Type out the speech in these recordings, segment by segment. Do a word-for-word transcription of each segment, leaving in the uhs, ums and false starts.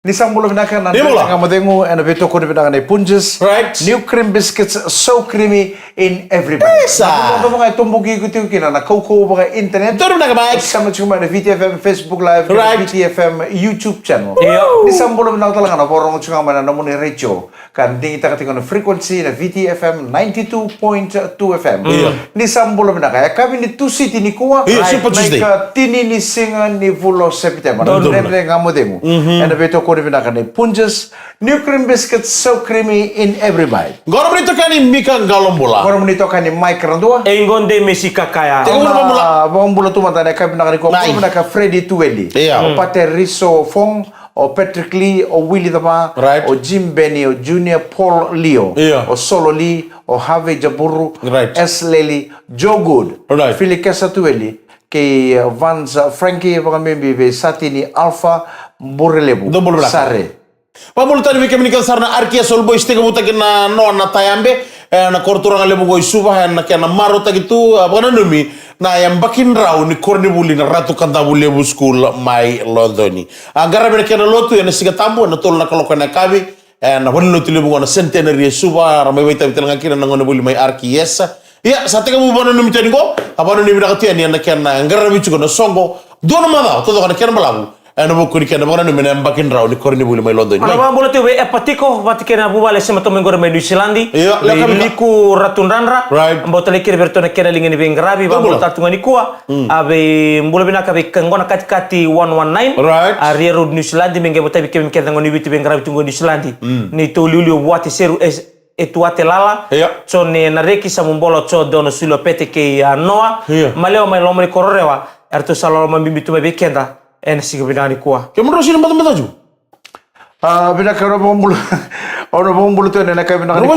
Ni sa bula vinaka na Ni bula. Dredre Ga Mo Cegu, ena veitokoni vinaka nei Punjas. Right. New cream biscuits, so creamy in every bite. Isa. Na bula vinaka e toboki iko tiko kina na kaukauwa vaka internet. Dredre Ga Mo Cegu. Sema tiko mai na V T F M Facebook Live, Right. V T F M YouTube channel. Io. Ni sa bula vinaka tale ga na vakarorogo tiko ga mai na nomuni retio. Ka digitaka tiko na frequency na V T F M ninety-two point two F M. Io. Ni sa bula vinaka. Yakavi ni Tusiti nikua. Io, Super Tuesday. Na ikatini ni siga ni vula o September. Donu. Dredre Ga Mo Cegu. Mhm. Ena veitokoni vinaka nei Punjas. New cream biscuits, so creamy in every bite. Qo nomuni itokani Mika Qalobula. Qo nomuni itokani Mike Radua. E qo Demesi Kakaya. Tiko Au na vakabula. Vakabula tu mada na yakavi vinaka nikua. Mai. Bula vinaka Freddy Tueli. Io. Mm. Pateriso Fong. O Patrick Lee, o Willie Cava, Right. o Jim Benny, o Junior Paul Leo, Io. o Solo Lee, o Harvey Jaburu, Right. S Lely, Joe Good, Right. Filikesa Tueli, kei, uh, Vans, uh, Frankie, vakabibi vei Satini Alpha, Burelevu, Dou bula vinaka. Sare. Vakabula tale vei kemuni kece sara na R K S All Boys, tekivutaki na noa na tayabe, e, na koro turaga levu ko i Suva, e, na kena marautaki tu, e, vakananumi na yabaki drau ni koronivuli na Ratu Kadavulevu School mai Lodoni. A qaravi na kena lotu ena Siga Tabu, ena tolu na kaloko ena yakavi, ena valenilotu levu qo na Centenary e Suva, ra mai vakaitavi tale ga kina na gonevuli mai R K S. Ia, sa tekivu vakananumi tu yani qo, a vakananumi vinaka tu yani ena kena qaravi tiko na soqo, dua na macawa, taucoko na kena balavu. Ena vuku ni kena vakananumi na yabaki drau ni koronivuli mai Lodoni. Mai. Vakabula tu vei Epa Tiko, vata kei na vuvale sema tu mai qori mai Niusiladi. Io, Vei Laka Mika. Liku Ratudradra. Right. Bau talai kina vei iratou na kena liga ni veiqaravi, Tau bula. Vakabula tale tu ga nikua. Mm. A vei bula vinaka vei ka qo na katikati one one nine. Right. A Ria Road Niusiladi, me qai vatavi kemuni kece na gone ni Viti veiqaravi tu qo Niusiladi. Mm. Ni tou liuliu Vuate Seru, e, e Tuate Lala. Io. Jone Nareki, Samubola, Jo Dono, Sulio Pete kei a Noa. Io. Malewa mai loma ni koro Rewa. Eratou sa loloma bibi tu mai vei keda. Ena siga vinaka nikua. Kemudrau sega ni batabata tu? A, vinaka, au na vakabula. Au na vakabula tu ena yakavi vinaka nikua,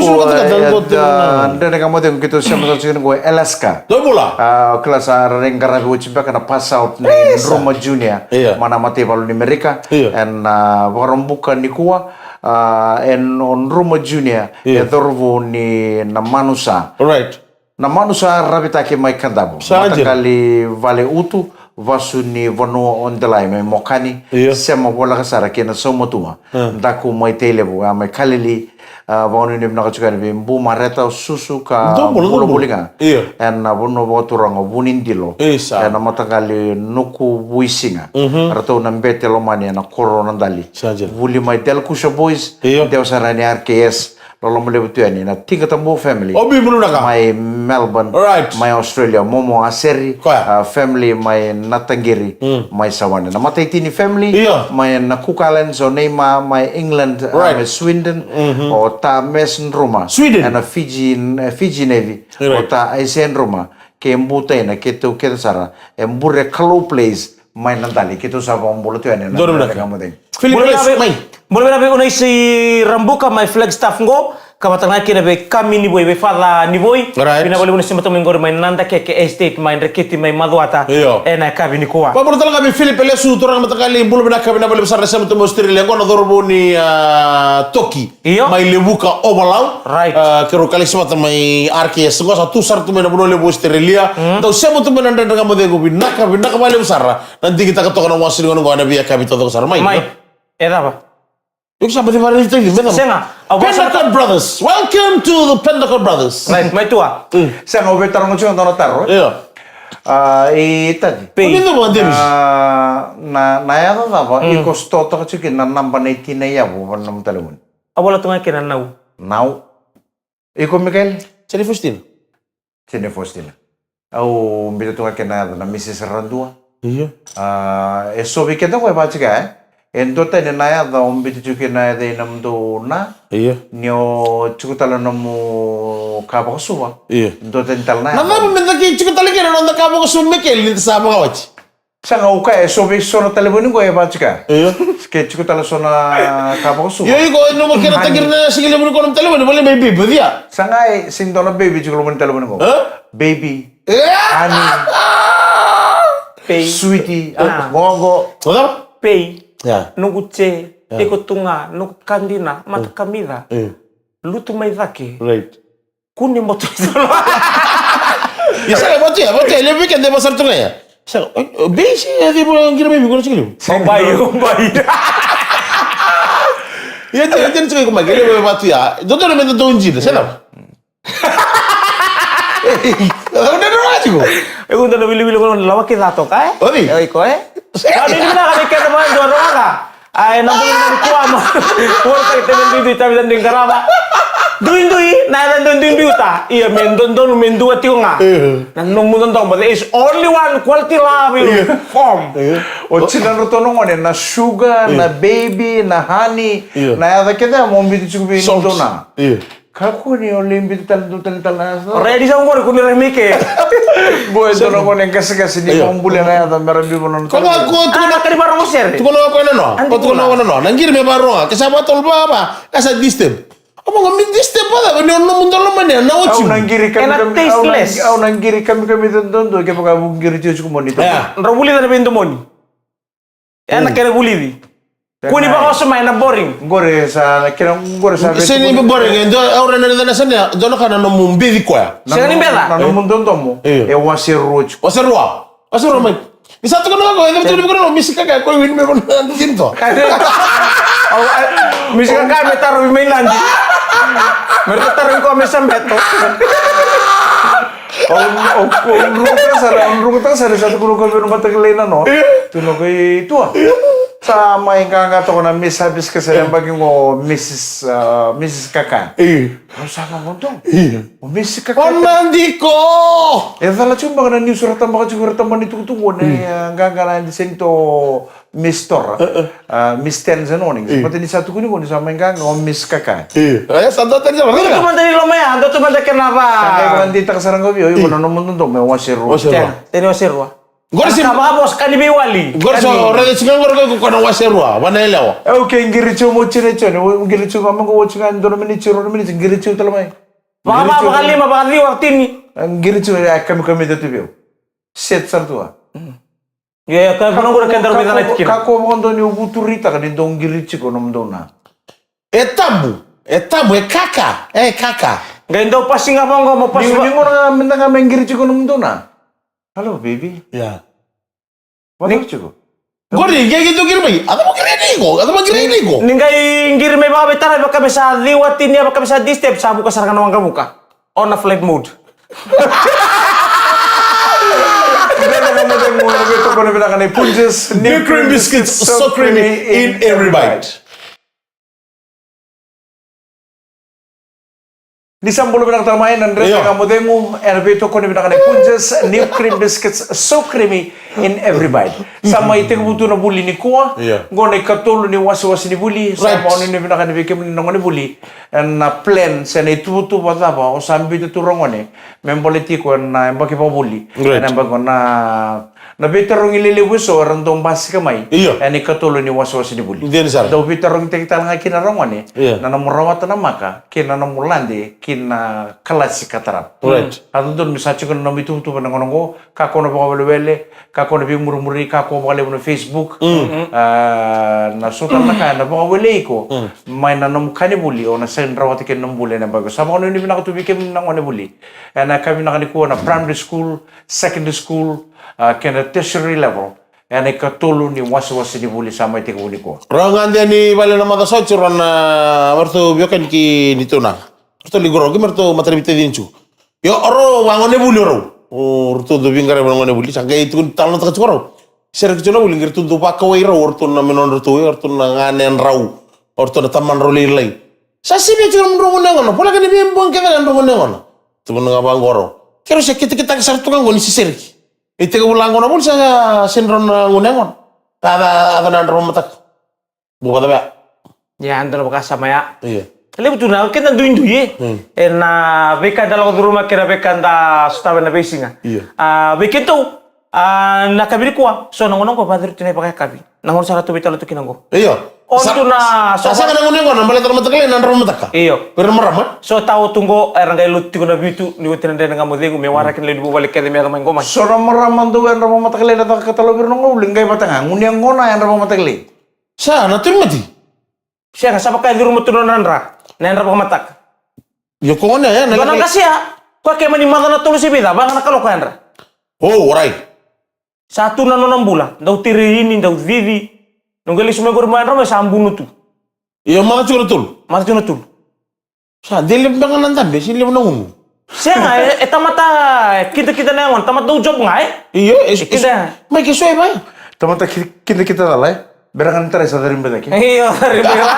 e, Dredre Ga Mo Cegu, keitou sema sara tiko nikua e Alaska. Dou bula. A, o kila sa ra qaravi oti beka na pass out nei Druma Junior. Io. Mai na mataivalu ni Merika. Io. Ena, a, Vakaraubuka nikua, a, ena o Druma Junior, Io. E cauravou ni Namanusa. Right. Namanusa, Ravetaki mai Kadavu. Sa dina. Mataqali Valeutu, vasu ni vanua o Delai mai Mokani, Io. Sema voleka sara kei na Saumatua. A. Daku mai Tailevu, a, mai Kalili, a, vakanuinui vinaka tiko yani vei Bu Mareta, Susu ka Dou bula, dou bula. Bulabuli ga. Io. Ena vanua vakaturaga Vunidilo. Isa. Ena mataqali Nukuvuisiga. Mhm. Ratou na bete lomani ena koro Nadali. Sa dina. Vuli mai Delakusha Boys, Io. Dewa sara yani R K S. Loloma levu tu yani na Tiqa Tabu family. O Bibu Lunaka. Mai Melbourne, Right. Mai Australia, Momo Aseri, Koya. A, family mai Nataqiri, Mm. Mai Sawane. Na Mataitini family, Io. Mai na Cook Islands, o Neima, mai England, a, Right. Mai Sweden, Mhm. O Ta Mes Druma. Sweden. Ena Fiji, e, Fiji Navy, Right. O Ta Aise Druma, ke Butaina, keitou kece sara, e Bure Kalou Place, mai Nadali, keitou sa vakabula tu yani na Donu Dredre vinaka. Ga Mo Cegu. Philip Bula Grace, vinaka vei, mai. Bula vinaka vei Unaisi Rabuka mai Flagstaff qo, ka vata ga kina vei Kami ni Voi, vei Father ni Voi. Right. Vinaka vakalevu na sema tu mai qori mai Nadakeke Estate, mai Dreketi, mai Macuata. Io. Ena yakavi nikua. Vakabula tale ga vei Philip Lesu, turaga mataqali, bula vinaka, vinaka vakalevu sara na sema tu mai Australia qo na cauravou ni, a, Toki. Io. Mai Levuka, Ovalau. Right. A, keirau kalasi vata mai R K S. Qo sa tu sara tu mai na vanua levu Australia. Mm. Dau sema tu mai na Dredre Ga Mo Cegu, vinaka, vinaka vakalevu sara. Na digitaka toka na wasa ni gauna qo ena veiyakavi taucoko sara mai. Mai. E cava? Io, sa baci vara ni taivi, me cava? Sega. Au vasa Pentacle Brothers. Welcome to the Pentacle Brothers. Right, mai tua. Mm. Sega, au veitaroga tiko na dua na taro, e? Io. A, i Tati. Pei. Koni cava, Davis? Na, na, na yaca cava, Mm. iko sotava tiko kina na naba nei Tina Yavu, na nomu talevoni? Au vola tu ga kina nau. Nau. Iko, Mikael? Sene Faustina. Sene Faustina. Au biuta tu ga kina na yaca na Misis Radua. Io. A, e so vei keda qo e vaka tiko ya, e? E dua tani na yaca o biuta tiko kina na yaca i nomudou na. Io. Ni o tiko tale nomu ka vakasuva. Io. Dua tani tale na Na yaca. Cava me da kei tiko tale kina na noda ka vakasuva, Mikael, ni da sa vakawati? Sega, au kaya e so vei so na talevoni qo e vaka tiko ya. Io. Ke tiko tale so na ka vakasuva. Io, iko, nomu kena Honey. Taqiri na sigalevu ni ko nomu talevoni, vale mai baby, cia? Sega, e, sega ni dua na baby tiko loma ni talevoni qo. E? Baby. E? Honey. Pei. Sweetie. Ah. Qo, qo. Qo cava? Pei. Ya. Noqu ce. Ya. Iko tu ga, noqu ka dina, mata kamica. E. Lutu mai cake. Right. Kune moto. Ia sara, vatu ya, vatu ya, levu vei keda e vaka sara tu ga ya. Sara, o, o, base, e, de mo gira mai vei kono sikiliu. O bai, o bai. Ia, ia, ia, tiko mai, ke lewe vatu ia. Dodonu me dodonu jina, se cava? Au dodonu tiko. E, au dodonu wiliwili kono lawa ke cato ka, e? Oi. E, oi ko, e? Ka ni vinaka me keda mai dua roga. Ai, na bui na kuama. Ora ka te duidui tavi dan ding karava. Duidui, na dan duidui ta. Ia, me dodonu me dua tiko ga. Ia. Na nomu dodonu, but there is only one quality love you form. Ia. O tina roto na gone, na sugar, na baby, na honey, na yaca kece mo biuti tiko vei dodonu. Ia. Kakua ni o lai biuta tale dua tale tale na yaca. Ready sa qori kua ni rai mai ke. Qo e dua na gone qaseqase ni mo buli na yaca me ra biu vanua. Ko ga ko tukuna ka ni varogo sere. Tukuna ko na no. Ko tukuna ko na no. Na qiri me varogo. Ke sa vatolu vava. Ka sa disturb. Omo ga me disturb vava ni o nomu dalo mane na oju. Au na qiri kami kami. Au na qiri kami kami dodo ke vaka vu qiri tio tiko moni. Dra vulica na veidomoni. Ena kena vulici. Kua ni vakaoso mai na boring. Qori sa na kena qori sa. Se ni boring, e dua au raica na sania, dua na ka na nomu beci koya. Sega ni beca. Na nomu dodomo. E wase rua tiko. Wase rua. Wase rua mai. Ni sa tukuna ko, e dua tukuna ko, misi kaka ko wini me vanua na dua tini to. Misi kaka me taro mai Nadi. Me taro ko me sa beto. O, o, o, rukutaka sara, o, rukutaka sara, sa tukuna ko vei na matakilai na no. Tukuna ko i tua. Sa mai qaqa toka na Miss Happy ka sara, yabaki qo Missus, ah, Missus Kaka. Au sa vaqo dou. O Missus Kaka. O Nadi ko. E cala tiko baka na news ra tabaka tiko, ra tabaka ni tukutuku ne, ah, qaqa na Adi Senito. Miss Tora. Ah, Miss Tens and Awnings. But ni sa tukuni ko ni sa mai qaqa o Miss Kaka. Io. E sa dua tani sa. Dua tu mada ni loma ya, dua tu mada kena va. Sa qai vakadeitaka sara ga vei au, iko na nomu dodomo e wase rua. Wase rua. Tena, tena wase rua. Qori si. Ka vakavos ka ni veiwali. Qori so, raica tiko qori ko na wase rua, vana yalewa. E, okay, qiri tiko mo tiko na tiko ni, qiri tiko ga mo qo tiko ga dua na miniti, rua na miniti, qiri tiko tale mai. Vaka, vaka, vakalima, vakaciwa, tini. Qiri tiko, e, kamikamica tu vei au. Set sara tu ga. Ia, ka vaka qori keda rau veicanati kina. Kakua vakadua ni o vuturitaka ni dou qiri tiko nomudou na. E tabu, e tabu, e kaka, e kaka. Qai dau pasi ga vaqo mo pasi. Ni, ni gona ga meda ga me qiri tiko nomudou na. Hello, baby. Ia. Vaka tiko. Qori, qai, qai dau qiri mai. A cava qiri ni iko, a cava qiri ni iko. Ni qai qiri mai vakaveitaravi, vaka me sa ciwa, tini, vaka me sa disturb, sa vuka sara ga na waqavuka. On a flight mode. Dua na ka mo cegu, ena veitokoni vinaka nei Punjas. New cream biscuits, so creamy in every bite. Ni sa bula vinaka tale mai na Dreta Ga Mo Cegu, ena veitokoni vinaka nei Punjas, new cream biscuits, so creamy in every bite. Sa mai tekivu tu na vuli nikua, qo na ikatolu ni wasewase ni vuli, sa vakanuinui vinaka ni vei kemuni na gone vuli. Ena plan se na ituvatuva cava o sa biuta tu ragone me baleti iko ena yabaki vakavuli. Ena yabaki na, na veitarogi lelevu eso era dau basika mai ena ikatolu ni wasewase ni vuli. Dau veitarogitaki tale ga kina ragone na nomu rawata na maka kei na nomu lade ki na kalasi ka tarava. A dodonu me sa tiko na nomu ituvatuva na gauna oqo, kakua na vakawelewele, kakua na veimurimuri, kakua vakalevu na Facebook. Ah, na so tale na ka ena vakawelei iko mai na nomu ka ni vuli, o na sega ni rawata kina nomu vuli ena yabaki. Sa vakanuinui vinaka tu vei kemuni na gone vuli ena yakavi vinaka nikua, na primary school, secondary school, ah, kei na tertiary level. Ena ikatolu ni wasewase ni vuli sa mai tekivu nikua. Rau gade ni vale na maca sa oti, rau na, ah, me ratou veiwekani ki ni tunaga. Ratou lai qoroki me ratou matana veitacini tu. Io, o rau vagone vuli o rau. O ratou dau veiqaravi na gone vuli, sa qai tukuni talanoataka tiko o rau. Sereki tiko na vuli, qai ratou dau vakawai rau o ratou na, me nodratou, o ratou na ganedrau, o ratou na tamadrau lailai. Sa sivia tiko na nomudrau gone yaqona, voleka ni veibogi kece ga nodrau gone yaqona. Tukuna ga vaqo o rau. Keirau se kitakitaka sara tu ga qo ni se sereki. E tekivu la qo na vuli sa sega ni rau na gone yaqona. Ka ca, ca na drau mataka. Bau vacava ya? Ia, dua na vakasama ya. Ia. Levu tu na keda duidui, e. Ena veika eda lako curuma kei na veika eda sotava ena veisiga. Ia. A, vei keitou, a, na yakavi nikua, so na gauna oqo vakacuru tu na ivakayakavi. Na gauna sa ratou veitalanoa tu kina oqo. Io. O tu na, sa sega na gauna oqo, na baleta na mataka lailai, na drava mataka. Io. Vei ira na marama. So tau tu oqo, era qai lotu tiko na vitu, ni oti na Dreta Ga Mo Cegu, me waraki na lewe ni vuvale kece me yaco mai qo mai. So na marama dau yadra vakamataka lailai na caka ka talo vei ira na gauna, qai vata ga, gunu yaqona yadra vakamataka lailai. Sa na turi mati. Sega, sa vaka e curuma tu na nona dra, na yadra vakamataka. Io, ko gone ya, na dua na qase ya, ko ke mani maca na tolu se vica, vaqa na kaloko yadra. O, orait. Sa tu na nona bula, dau tirini, dau cici. Noqu lesu mai qori mai yadra mai sa bunu tu. Io, maca tiko na tolu. Maca tiko na tolu. Sa de levu beka na dabe, se levu na gunu. Sega, e, e tamata, e kidakida na yagona, tamata dau job ga, e? Io, e, e kida. Mai ke so e vai. Tamata ki-, kidakida cala, e? Bera ga ni tarai sa cari bera ke. Io, cari bera.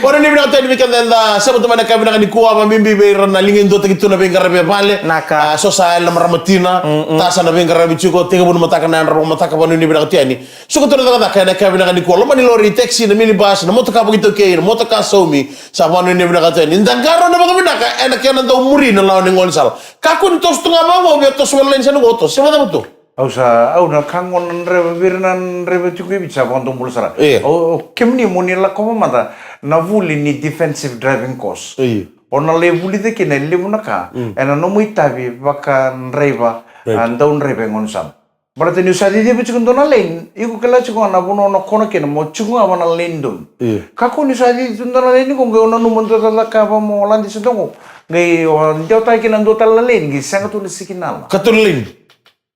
Ora ni vinaka tani vei keda eda sa vata mai na ka vinaka nikua, vakabibi vei ira na liga e duataki tu na veiqaravi e vale. Naka. A, so sa yali na marama tina. Mm-mm. Ta sa na veiqaravi tiko, tekivu na mataka na yadra vakamataka, vanua ni vinaka tu yani. Suka tu na cakacaka ena ka vinaka nikua. Loma ni lori, taxi, na minibus, na motoka vakaitaukei, na motoka saumi. Sa vanua ni vinaka tu yani. Da qarauna vakavinaka ena kena dau muri na lawa ni gaunisala. Kakua ni toso tu ga vaqo, via toso mai laini sa na qo toso. Se vacava tu? Au sa, au na ka qo na draiva, vei ira na draiva tiko i Viti sa vakadomobula sara. Io. O, o kemuni mo ni lakova mada na vuli ni defensive driving course. Io. O na lai vulica kina e levu na ka, mm, ena nomu itavi vakadraiva, right, a, dau draiva e gaunisala. Baleta niu sa ciciva tiko dua na lane, iko kila tiko ga na vanua o na kona kina mo tiko ga va na lane donu. Io. Kakua niu sa cici tu dua na lane qo, qai o nanuma dua tale na ka va mo lade se dua qo. Qai o dewataka kina dua tale na lane, qai sega tu na sikinala. Ka tu na lane.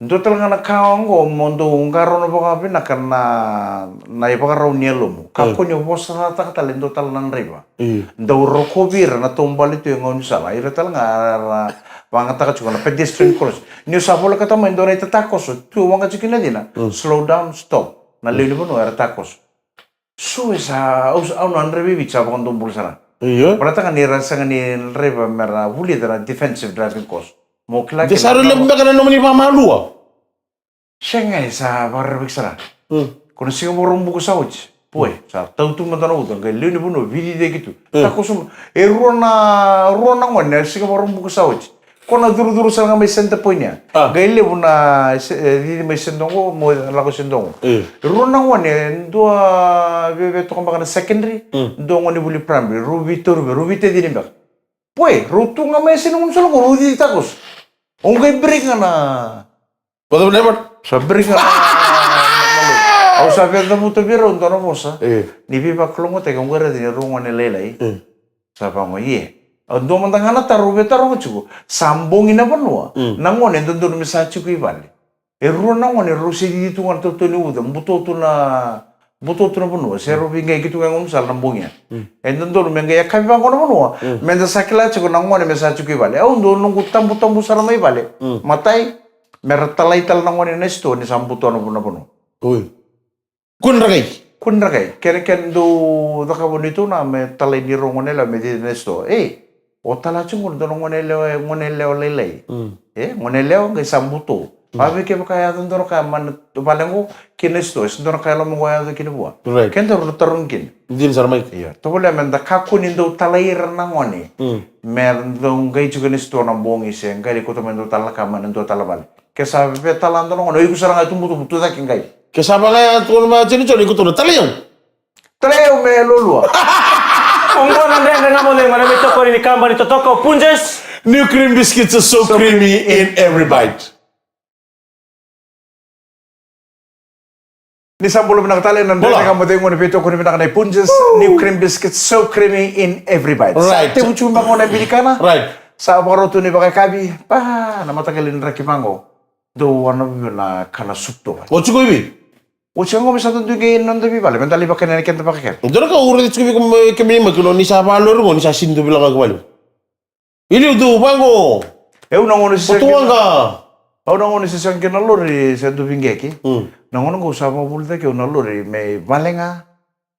Dua tale ga na ka oqo mo dou qarauna vakavinaka na, na ivakarau ni yalomu. Kakua ni o vosataka tale dua tale na draiva. Io. Dau rokovi ira na taubale tu e gaunisala. Ira tale ga ra vagataka tiko na pedestrian cross. Niu sa volekata mai dua na itatakoso tu waqa tiko kina cina. Mm. Slow down, stop. Na lewe ni vanua era takoso. So e sa, au sa, au na draiva i Viti sa vakadomobula sara. Io. Baleta ga ni ra sega ni draiva me ra vulica na defensive driving course. Mo kila. De kina sa rui levu beka na nomuni vakamalua. Sega, e sa vakarerevaki sara. Mm. Ko na siga Vakaraubuka sa oti. Pue, mm, sa tau tu mada na uca, qai lewe ni vanua, vici cake tu. Mm. Takoso mai. E rua na, rua na gone, siga Vakaraubuka sa oti. Ko na curucuru sara ga mai center point ya. Ah. Qai levu na, se-, e, cici mai se dua qo, mo lako se dua qo. Mm. E rua na gone, dua veve toka beka na secondary, mm, dua gone vuli primary, rau veitauri beka, rau veitacini beka. Pue, rau tu ga mai se na gaunisala qo, rau cici takoso. Au qai break ga na Vacava na effort? Sa break ga na, na, na, au sa via cavuta vei rau dua na vosa. E. Ni veivakalougatataki, au qai raica ni rau gone lailai. E. Sa vaqo, ie. Au dua mada ga na taro, au via taroga tiko. Sa bogi na vanua. Mm. Na gone e dodonu me sa tiko i vale. E rua na gone, rau se cici tu ga na tautau ni uca. Buto tu na Buto tu na vanua, se rau veiqaiyaki tu ga e gaunisala na bogi ya. Mm. E dodonu me qai yakavi vaqo na vanua, mm, meda sa kila tiko na gone me sa tiko i vale. Au dua noqu tabutabu sara mai vale. Mm. Matai, me ra talai tale na gone na sitoa ni sa buto na vanua. Oi. Kua ni ra qai. Kua ni ra qai. Kena, kena dau cakava ni tu na me talai ni rau gone yalewa me cici na sitoa. Ei, o tala tiko qo dua na gone yalewa, gone yalewa lailai. Mm. E, gone yalewa qai sa buto. Mm. Vavei kevaka e yaco dua na ka mai na vale qo kina sitoa, se dua na ka e loma qo e yaco kina vua. Right. Kedaru na tarogi kina. Dina sara mai. Io, tovolea meda kakua ni dau talai ira na gone. Mm. Me dau qai tiko na sitoa na bogi se qai lai kauta mai dua tale na ka mai na dua tale na vale. Ke sa via tala dua na gone, o iko sara ga e tubutubu tu cake qai. Ke sa vaka ya tu na ma tini toni, iko tu na talai au. Talai au me lolua. Oqo na Dredre Ga Mo Cegu, na veitokoni ni kabani totoka o Punjas. New cream biscuits are so creamy in every bite. Ni sa bula vinaka tale na Dredre Ga Mo Cegu, na veitokoni vinaka nei Punjas. New cream biscuits, so creamy in every bite. Right. Sa tevu tu vaqo na bilikana. Right. Sa vakarau tu ni vakayakavi. Pa, na mataqali ni draki vaqo. Dou wana viu na kana supu tu. O tiko i vei? O tiko qo me sa dodonu qai noda veivale, meda lai vakani na keda vakakeda. Dua na ka au raica tiko vei kemuni mai kina, ni sa vakalori qo, ni sa sini dua vila ga ki vale. Iliu tu vaqo. E au na gauna sese. Au na gauna sese qai na lori se dua viqeki. Mm. Na gauna qo sa vakavulica keu na lori me vale ga.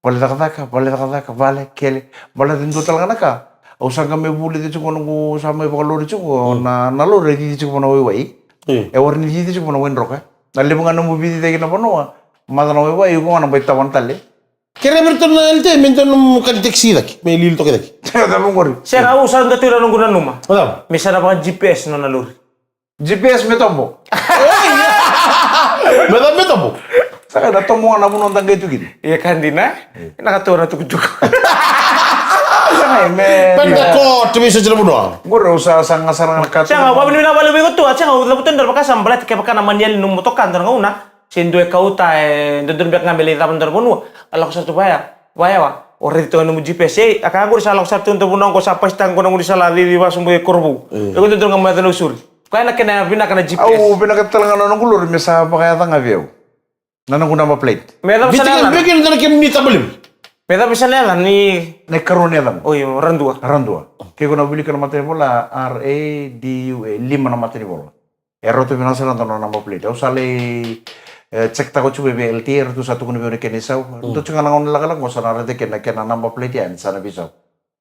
Vale cakacaka, vale cakacaka, vale, kele, vale, dua tale ga na ka. Au sa qai mai vulica tiko noqu sa mai vakalori tiko, mm, na, na lori e cici tiko vua na waiwai. Mm. E warai ni cici tiko vua na waidroka. Na levu ga nomu vici cake na vanua, maca na waiwai, iko ga na bai tawana tale. Kerea vei iratou na L T A me dua nomu kani taxi cake, me lili toka cake. Cava qori? Sega, au sa dua tu na noqu nanuma. Cava? Me sa na vaka G P S nona lori. G P S me tobo. Me cava me tobo? Sa qai na tobo ga na vanua da qai tu kina. Ia ka dina. Ia. Na ka tobo na tukutuku. Sa qai me. Penda ko tu me sa tira vanua. Qori au sa, sa ga sara ga na ka. Sega, au vavinavinaka valevu vei iko tu, a, sega, au cavuta ni dua na vakasama baleta kevaka na mani yali nomu motoka dua na gauna. Se dua e kauta, e dodonu beka ga me lai cava dua na vanua. A lako sara tu vaya, vaya wa. O raici toka nomu G P S, ei, a ka qori sa lako sara tu dua vanua qo, sa pasitaka qo na gaunisala cici vasobu e Korovou. Mm. E ko dodonu ga mo yaco na usuri. Koya na kena vinaka na G P S. Au vinakata tale ga na noqu lori me sa vakayaca ga vei au. Na noqu number plate. Me yaco sa na yaca. Viti kei na kemuni tabalimu. Me cava sa na yacana ni? Na ikarua ni yacana. Oi, Radua. Radua. Ke ko na wilika na matanivola, R A D U A, lima na matanivola. E rauta vinaka sara na nona number plate. Au sa lai, e, check taka oti vei L T A, ratou sa tukuna vei au na kena isau. Dua tiko ga na gauna lakalaka, au sa na raica kina na kena number plate ya, ni sa na veisau.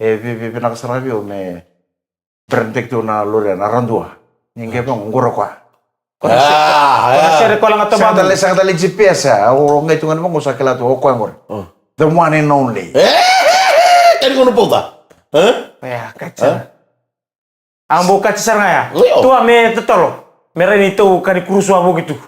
E vi, vi, vinaka sara vei au me brand teki tu na lori ya, na Radua. Ni qai vaqo, qori o koya. Ko na sere, ko na sere koya la ga. Sega tale, sega tale G P S ya. Au qai tu ga ni vaqo, au sa kila tu o koya qori. The one and only. E, kani ko na pauta. E? Ia, kati sara. A bau kati sara ga ya. Io. Tua me totolo. Me rai ni tou ka ni kurusu a vuki tu.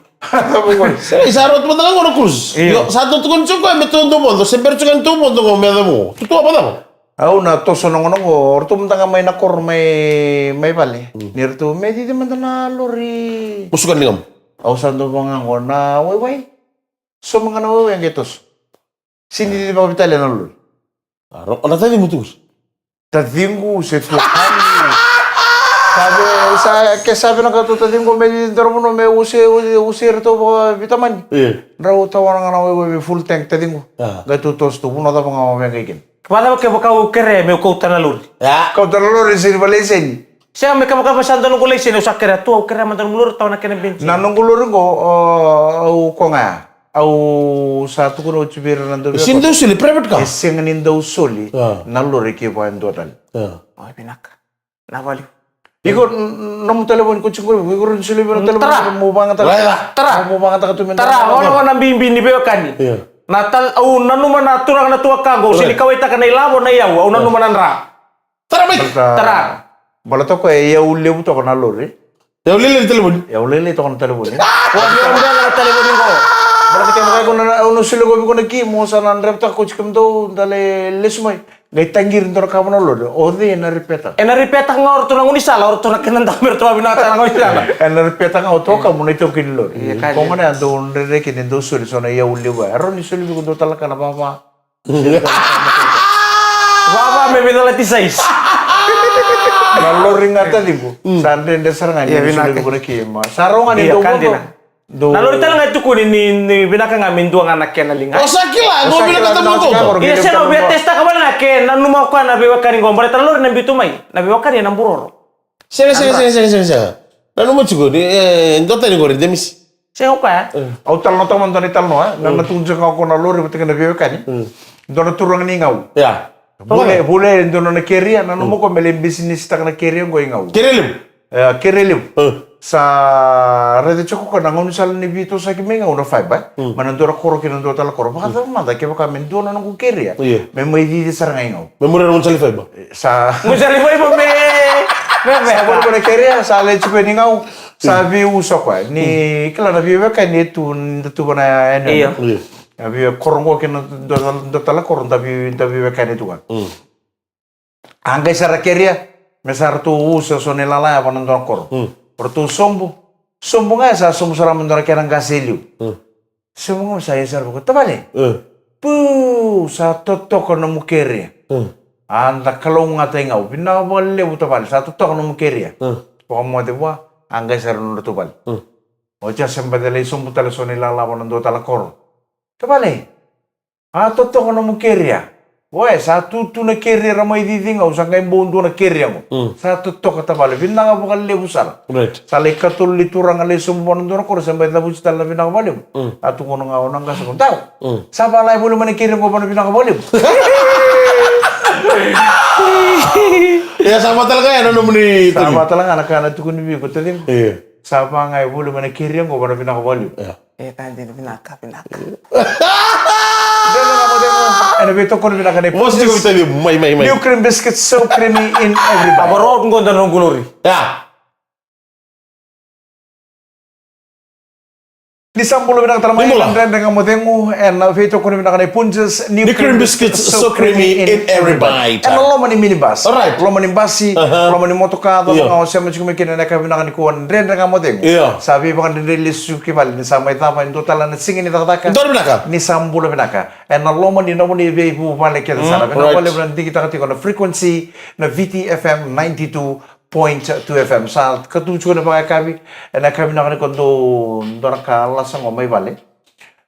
Sega, sa rauta mada ga qo na kurusu. Io. Io, sa tou tukuni tiko me tou dau vodo, se bera tiko ni tou vodo qo me cava qo. Tutua mada qo. Au na toso noqonoqo, o ratou mada ga mai na koro mai, mai vale. Ni ratou me cici mada na lori. Musuka ni gamu. Au sa dau vaga qo na waiwai. Sauma ga na waiwai qai toso. Sini cici vakavitalia na lori. A, ro, o na tacimu tu. Taciqu se tukani. Sa ve, sa, ke sa vinaka tu taciqu me cici doromuno me use, use, use ratou vakavitamani. Io. Drau tawana ga na waiwai me full tank taciqu. A. Qai tu toso tu, vuna cava ga o vega i kina. Vakacava kevaka au kerea meu kauta na lori? Ia. Kauta na lori, sini valaiseni. Sega, me kevaka sa dua noqu laiseni, au sa kerea tu, au kerea mada nomu lori, tawa na kena bensini. Na noqu lori qo, o, au ko ga ya. Au sa tukuna oti vei ira na dau via. Sini dau soli, private car. E sega ni dau soli. A. Na lori kevaka e dua tale. A. O, e vinaka. Na valiu. Iko, n-, nomu talevoni ko tiko, iko rawa ni solia vei au na talevoni, mo vakayagataka. Tara. Tara. Mo vakayagataka tu me. Tara, da. Au nanuma na bibi ni veiwekani. Io. Na tal-, au nanuma na turaga na tuakaqu, au sega ni kauaitaka na ilavo na iyau, au nanuma na dra. Tara mai. Baleta, tara. Baleta o koya e iyau levu toka na lori. Iyau lailai na talevoni. Iyau lailai toka na talevoni. Au via dua na talevoni qo. Baleta kevaka iko na, au na solia vei iko na ki, mo sa na draivataka ko tiko kemudou, da lai lesu mai. Qai taqiri dua na ka vua na lori, o cei ena ripeta? Ena ripeta ga o ratou na gaunisala, o ratou na kena dau me ratou vakavinakataka na gaunisala. Ena ripeta ga o toka mo na itaukei ni lori. Ia, ka. Ko gona ya dau dredre kina e dau soli so na iyau levu. E rawa ni soli vei iko dua tale na ka na vava. Vava me veicalati sais. Na lori ga taciqu. Sa dredre sara ga ni soli vei iko na ki ma. Sa rawa ga ni dau vodo. Na lori tale ga e tukuni ni, ni vinaka ga me dua ga na kena liga. O sa kila, o sa kila vinaka, vinaka tiko. Ia, sega, au via testaka vale ga ke nanuma o koya na veiwekani qo, baleta na lori na biu tu mai, na veiwekani ena buroro. Sega, sega, sega, sega, sega, sega. Nanuma tiko ni, e, dua tani qori, Demisi. Sega o koya. Au talanoataka mada na italanoa, e. Na, na tukuni tiko ga o koya na lori vata kei na veiwekani. Dua na turaga ni gau. Ia. Vule, vule e dua na nona keria, nanuma o koya me lai bisinisitaka na keria qo i gau. Keria levu. E, keria levu. Sa raica tiko o koya na gaunisala ni veitosoyaki mai gau na fiber. Mai na dua na koro ki na dua tale na koro. Vakacava mada kevaka me dua na noqu keria. Io. Me mai cici sara ga i gau. Me muria na gaunisala ni fiber. Sa. Gaunisala ni fiber me, me, me. Sa voli ko na keria, sa lai tiko ni gau. Sa veiusa o koya. Ni kila na veiwekani e tu, da tu vana yani. Io. Io. A via koro qo kei na dua, dua tale na koro da vei, da veiwekani tu ga. A qai sara keria, me sa ratou usa so na ilala ya vana dua na koro. Ratou sobu. Sobu ga ya sa sobu sara mai dua na kena qase e liu. Sobu ga me sa ia sara vaka, tavale. Pu, sa totoka nomu keria. A da kalougata i gau. Vinaka vakalevu tavale, sa totoka nomu keria. Vakamoce vua, a qai sara nodratou vale. Oti ya se baci lai sobu tale so na ilala vana dua tale na koro. Tavale. A totoka nomu keria. Oe, sa tutu na keria ra mai cici gau, sa qai bau dua na keria qo. Sa totoka tavale, vinaka vakalevu sara. Right. Sa lai katolu ni turaga lai sobu vana dua na koro, sa bai cavuti tale na vinaka vakalevu. A tukuna ga o na qase qo, dau. Sa vaka e voli mai na keria qo vana vinaka vakalevu. Ia, sa vaka tale ga ya na nomuni. Sa vaka tale ga na ka na tukuni vei iko taciqu. Ia. Sa vaka e voli mai na keria qo vana vinaka vakalevu. Ia. E, ka dina, vinaka, vinaka. Dredre Ga Mo Cegu, ena veitokoni vinaka nei Punjas. Mosi tiko vei Tacimu, mai, mai, mai. New cream biscuits, so creamy in every bite. A varawa qo da noqu lori. Ia. Ni sa bula vinaka tale mai. Ni bula. Dredre Ga Mo Cegu, ena veitokoni vinaka nei Punjas. New cream biscuits, so creamy in every bite. Ena loma ni minibus. Alright. Loma ni basi, loma ni motoka, cava ga o sema tiko mai kina ena yakavi vinaka nikua, Dredre Ga Mo Cegu. Io. Sa veivakadredrei lesu ki vale, ni sa mai cava e dua tale na siga ni cakacaka. Dua na vinaka. Ni sa bula vinaka. Ena loma ni nomuni veivuvale kece sara. Vinaka vakalevu na digitaka tiko na frequency, na Viti F M ninety-two point two F M. Sa katu tiko na vakayakavi, ena yakavi vinaka nikua, dua na ka lasa qo mai vale.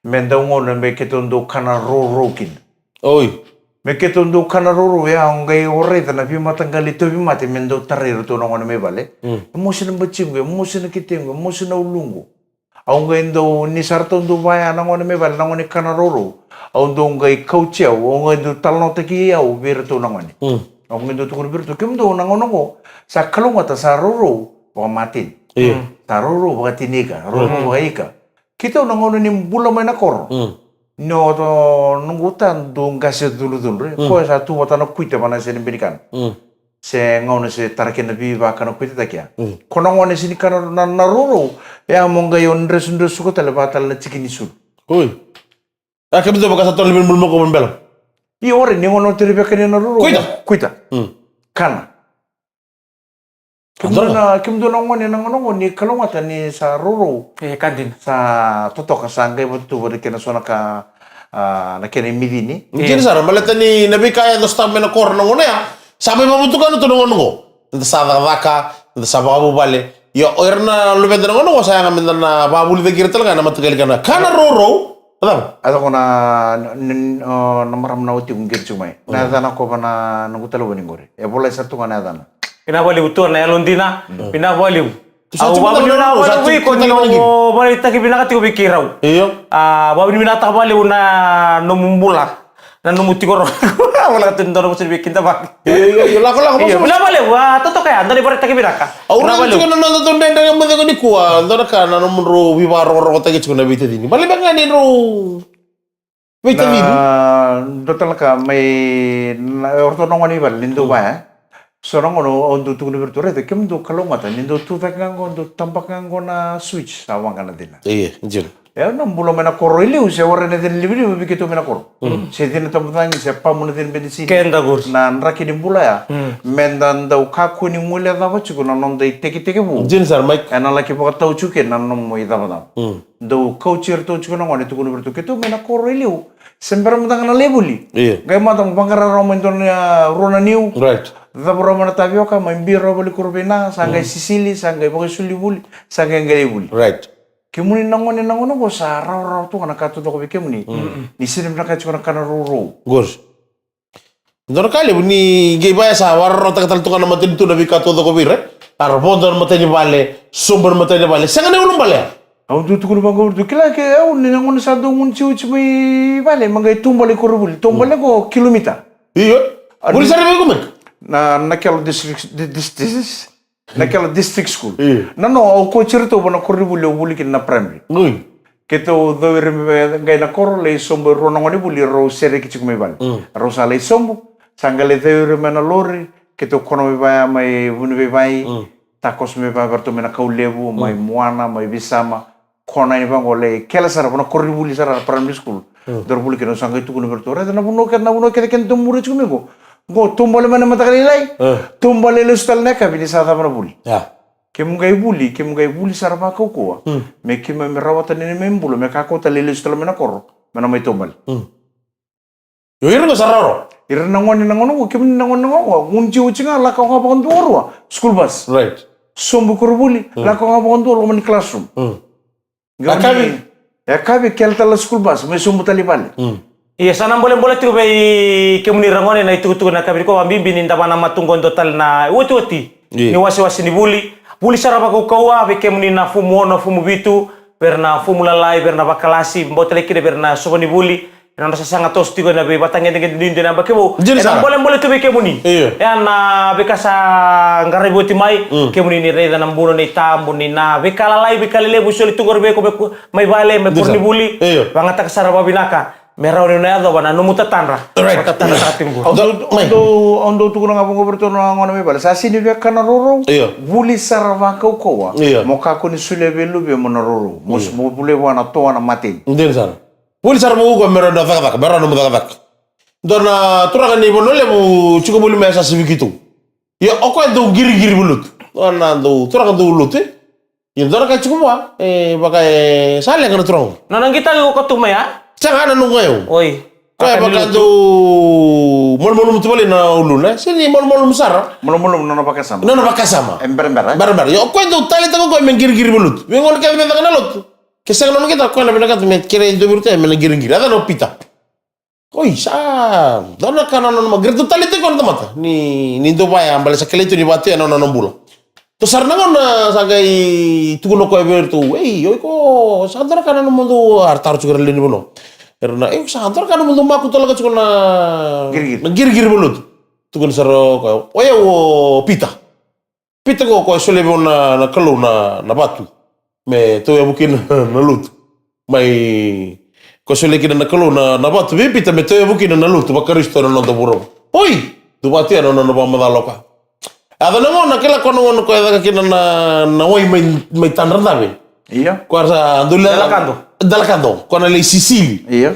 Me dau gauna me keitou dau kana rourou kina. Oi. Me keitou dau kana rourou, e, au qai raica na veimataqali tauvimate me dau tarai iratou na gone mai vale. Mm. E mosi na batiqu, e mosi na ketequ, e mosi na uluqu. Au qai dau, ni sa ratou dau vaya na gone mai vale, na gone kana rourou. Au dau qai kauti au, au qai dau talanoataki au vei iratou na gone. Mm. Au qai dau tukuna vei iratou, kemudou na gauna qo, sa kalougata, sa rourou vakamateni. Io. Mm. Sa rourou vakatini ika, rourou, mm, vakaika. Keitou na gauna ni bula mai na koro. Mm. Ni o noqu ta dau qase cudrucudru, e. Mm. Koya sa tu vata na kuita vana se ni benikana. Mm. Se gauna se tara kei na veivakana kuitataki ya. Mm. Ko na gone se ni kana na, na rourou, e a mo qai o dresudresuka tale vata tale na tiki ni sulu. Oi. A kemudou vaka sa toro ni veni bulu moko mo bela. Io, ore, ni gauna o tere veka ni na rourou. Kuita. Kuita. Mm. Kana. Kemudou na, kemudou na gone, na gone, gone, ni kalougata ni sa rourou. E, ka dina. Sa totoka, sa qai vatutu vata kei na so na ka, a, na kena imicini. Dina sara, baleta ni na veika e dau sotava mai na koro na gauna ya. Sa mai vavatukana tu na gauna qo. Da sa cakacaka, da sa vakavuvale. Ia, o ira na luveda na gauna qo, sa yaga me da na vakavulici ira tale ga na mataqali kana. Kana rourou. Cava? A cako na, n-, n-, o, na marama na watiqu qiri tiko mai. Na, mm, yacana ko va na noqu talevoni qori. E volai sara tu ga na yacana. Vinaka vakalevu tu na yalodina. Mm. Vinaka vakalevu. Au vakavinavinaka vakalevu vei iko ni o vakaraitaki vinaka tiko vei keirau. Io. A, vakavinavinakataka vakalevu na nomu bula. Na nomu tiko ro. Au lako tu ni dua na vosa ni veikidavaki. Io, io, io, lako, lako, io, vosa, vosa. Vinaka vakalevu, a, totoka ya, dua na ivakaraitaki vinaka. Au raica tiko na noda dau dredre ga mo cegu nikua, dua na ka na nomudrau veivakarogorogotaki tiko na veitacini. Baleta ga ni drau veitacini. Na, dua tale na ka mai, na, o ratou na gone i vale, ni dau, mm, vaya. So na gauna au dau tukuna vei iratou, raica, kemudou kalougata, ni dau tu cake ga qo, dau tabaka ga qo na switch, sa waqa na cina. Io, dina. E, na bula mai na koro i liu, se warai na cina livaliva vei keitou mai na koro. Mm. Se cina tabacagi, se pamu na cina benisini. Keda qori. Na draki ni bula ya. Mm. Me da dau kakua ni guilecava tiko na noda itekitekivu. Dina sara, Mike. E na laki vakatau tiko kina na nomu icavacava. Mm. Dau kauti iratou tiko na gone, tukuna vei iratou, keitou mai na koro i liu. Se bera mada ga na lai vuli. Io. Qai mada mo vaqara rawa mai dua na, a, rua na niu. Right. Cavu rawa mai na tavioka, mai bi rawa vale kuro vei na, sa qai, mm, sisili, sa qai vakaisulu i vuli, sa qai qai lai vuli. Right. Kemuni na gone, na gone qo sa rawarawa tu ga na ka taucoko vei kemuni. Mm. Ni sega ni vinakati tiko na kana rourou. Qori. Dua na ka levu ni qai vaya sa vakarawarawataka tale tu ga na matanitu na veika taucoko vei ira. Era vodo na matai ni vale, sobu na matai ni vale. Sega na iulubale ya. Au dau tukuna vaqo vei iratou, kila ke au ni na gone sa dau gunu jiujiu mai vale, me qai taubale i koronivuli. Taubale, mm, qo kilomita. Io. Vuli sara vei iko mai? Na, na Nakawa district, di-, dis-, dis-, Nakawa District School. Io. Na no, au kauti iratou va na koronivuli au vuli kina na primary. Oi. Keitou cau ira mai qai na koro, lai sobu e rua na gone vuli, rau sereki tiko mai vale. Mm. Rau sa lai sobu, sa qai lai cau ira mai na lori, keitou kona mai vaya mai Vunivaivai, mm, takoso mai vaya vei ratou mai na Kaulevu, mai, mm, Muana, mai Visama. Kona yani vaqo, lai kele sara va na koronivuli sara na primary school. Mm. Daru vuli kina, au sa qai tukuna vei iratou, raica na vanua kece, na vanua kece keda dau muria tiko mai qo. Qo, taubale mai na mataka lailai. Mm. Taubale lesu tale na yakavi ni sa cava na vuli. Ya. Kemu qai vuli, kemu qai vuli sara vakaukauwa. Mm. Me keimami rawata na neimami bula, me kakua tale ni lesu tale mai na koro, me na mai taubale. Mm. Io, ira qo sa rawarawa. Ira na gone, na gone qo, kemuni na gone, na gone qo, gunu jiujiu ga, lako ga vakadua o rua, school bus. Right. Sobu i koronivuli, mm, lako ga vakadua loma ni classroom. Mm. Qai, yakavi, kele tale na school bus, mai sobu tale i vale. Mm. Ia, sa na bolebole tiko vei kemuni ra gone na itukutuku na yakavi nikua, vakabibi ni da vakanamata tu qo e dua tale na iotioti, io, ni wasewase ni vuli. Vuli sara vakaukauwa vei kemuni na fomu ono, fomu vitu, vei ira na fomu lalai, vei ira na vakalasi, bau tale kina vei ira na sova ni vuli. Ena nodra sasaga toso tiko ena veivatagedegede ni dua na yabaki vou. Dina sara. Ena bolebole tu vei kemuni. Io. Ena veika sa qaravi oti mai, mm, kemuni ni raica na buno ni tabu ni na veika lalai, veika lelevu soli tu qori vei iko mai, mai vale, mai koronivuli. Dina sara. Io. Vagataka sara vakavinaka me rawa ni na yacova na nomu tatadra. Right. Tatadra sara tiko qori. Au dau, au dau, au dau tukuna ga vaqo vei iratou na gone mai vale. Sa sega ni via kana rourou. Io. Vuli sara vakaukauwa. Io. Mo kakua ni solia vei luvemu na rourou. Mo, io, mo volia vua na toa na mateni. Dina sara. Vuli sara vakaukauwa me rawa na cakacaka, me rawa na nomu cakacaka. Dua na turaga ni Vanua Levu tiko voli mai Yasayasa vei keitou. Ia o koya dau qiriqiri valotu. Dua na dau turaga dau lotu, e. Ia dua na ka tiko vua, e, vaka e sa leqa na turaga. Nona qitaki ko tu mai, a? Sega, na noqu yau. Oi. Koya vaka dau malumalumu tu vale na uluna, e. Sega ni malumalumu sara. Malumalumu nona vakasama. Nona vakasama. E berabera, e? Berabera. Ia o koya dau taleitaka o koya me qiriqiri valotu. Vei gone kece me caka na lotu. Ke sega na nona qitaki, o koya na vinakata me kerei e dua vei iratou me na qiriqiri. A yacana o Pita. Oi, sa dua na ka na nona ma, qai ratou taleitaka koya na tamata. Ni, ni dau vaya, baleta sa kilai tu ni vatu ya na nona bula. Dua sara na gauna sa qai tukuna o koya vei iratou, "Ei, o iko, sa dua na ka na nomudou," a ra taro tiko o ira na lewe ni vanua. Era na, "Ei, sa dua na ka na nomudou makutalaka tiko na, qiriqiri, na qiriqiri valelotu." Tukuna sara o koya, "O yau o Pita. Pita qo, o koya e solia vei au na, na Kalou na, na vatu me tauyavu kina na lotu. Mai, o koya e solia kina na Kalou na, na vatu vei Pita me tauyavu kina na lotu vaKarisito ena noda vuravura." Oi! Dua vatu ya na nona vakamacala o koya. A yaco na gauna, kila, o koya na gauna o koya e caka kina na, na wai mai, mai Tadra Cave. Io. O koya sa dau lai Dela Kado. Dela Kado. O koya na lai sisili. Io.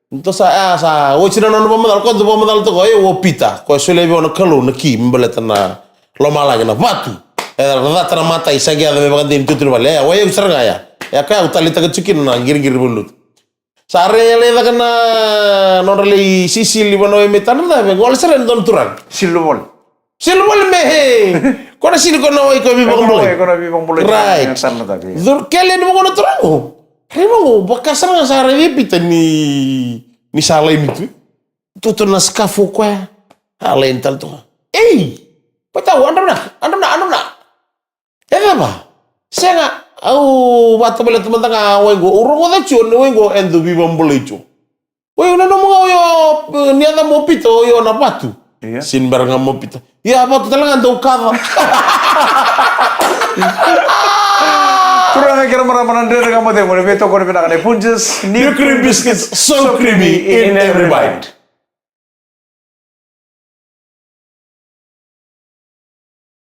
Dua sa, a, sa oti na nona vakamacala, o koya dau vakamacala toka, "O yau o Pita, o koya e solia vei au na Kalou na ki me baleta na lomalagi, na vatu. E cata na matai, sa qai yaco me vakadei ni tutu ni vale. E, o yau sara ga ya. E, o yau taleitaka tiko kina na qiriqiri valelotu." Sa ra lai caka na nodra lai sisili vana wai mai Tadra Cave, gole sara e dua na turaga. Sili voli. Sili voli me, he. Ko na sili ko na wai ko veivakabulai. Ko na veivakabulai. Right. Tadra Cave. Curu kele ni vaqo na turaga. Rai vaqo, vaka sara ga sa raici Pita ni, ni sa laini tu. Toto na scarf o koya. A laini tale tu ga. "Ei! Pita, o, adra vinaka, adra vinaka, adra vinaka." "E cava?" "Sega, au vakatovolea tu mada ga wai qo, au rogoca tiko ni wai qo e dau veivakabulai tiko." "Oi, au nanuma ga o io, ni yacamu o Pita, o io na vatu." Ia. "Sini bera ga mo Pita." "Ia, vatu tale ga dau kaca." Turaga kei na marama, na Dredre Ga Mo Cegu, na veitokoni vinaka nei Punjas, new cream biscuits, so creamy in every bite.